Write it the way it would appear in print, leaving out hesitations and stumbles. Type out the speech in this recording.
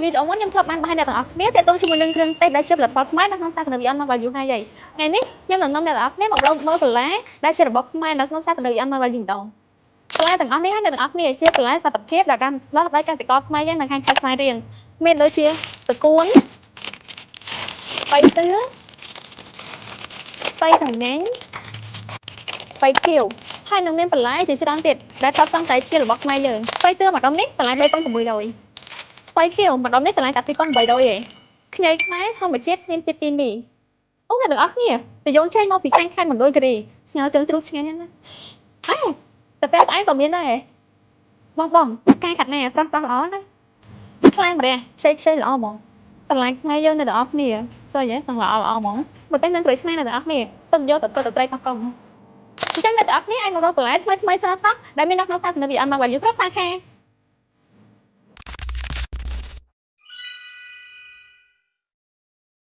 ពីវីដេអូមុនខ្ញុំធ្លាប់បានបង្ហាញអ្នកទាំងអស់គ្នាទាក់ទងជាមួយនឹងគ្រឿងទេសដែលជាផលិតផលខ្មែរនៅក្នុងផ្សារទំនើប Aeon Mall Value ហើយថ្ងៃនេះខ្ញុំនឹងនាំអ្នកទាំងអស់គ្នាមកមើលបន្លែដែលជារបស់ខ្មែរនៅក្នុងផ្សារទំនើប Aeon Mall Value ម្ដងបន្លែទាំងអស់នេះហើយអ្នកទាំងអស់គ្នាជាបន្លែសត្វភាពដែលដាំដុះដោយកសិករខ្មែរយើងនៅខាងខេត្តស្វាយរៀងមានដូចជាត្រកួនស្ពៃតឿស្ពៃក្រញ៉ាញ់ស្ពៃខៀវហើយនឹងមានបន្លែជាច្រើនទៀតដែលសុទ្ធសឹងតែជារបស់ខ្មែរយើងស្ពៃតឿមួយដុំនេះតម្លៃ3600ស្ពៃខៀវមួយដុំនេះតម្លៃតែ2800ឯងខ្ញីខ្មែរធម្មជាតិគ្មានជាតិគីមីអូអ្នកទាំងអស់គ្នាតយងចេញមកពីខាងខេត្តមណ្ឌលគិរីស្ងោរជើងជ្រូកឆ្ងាញ់ណាស់ណាអេតែពេលស្អែកក៏មានដែរបងបងផ្កាខាត់ណាស្រស់ស្រស់ល្អណាខ្លាំងម្រះខ្ចីខ្ចីល្អហ្មងតម្លៃខ្មែរយើងអ្នកទាំងអស់គ្នាឃើញទេទាំងល្អល្អហ្មងមកតែនឹងក្រូចឆ្មាអ្នកទាំងអស់គ្នាទៅយកទៅទៅត្រីកោះកុងអញ្ចឹងអ្នកទាំងអស់គ្នាអាចមករកបន្លែថ្មីថ្មីស្រស់ស្រស់ដែលមាននៅក្នុងផ្សារទំនើប Aeon Mall Value គ្រប់សាខា។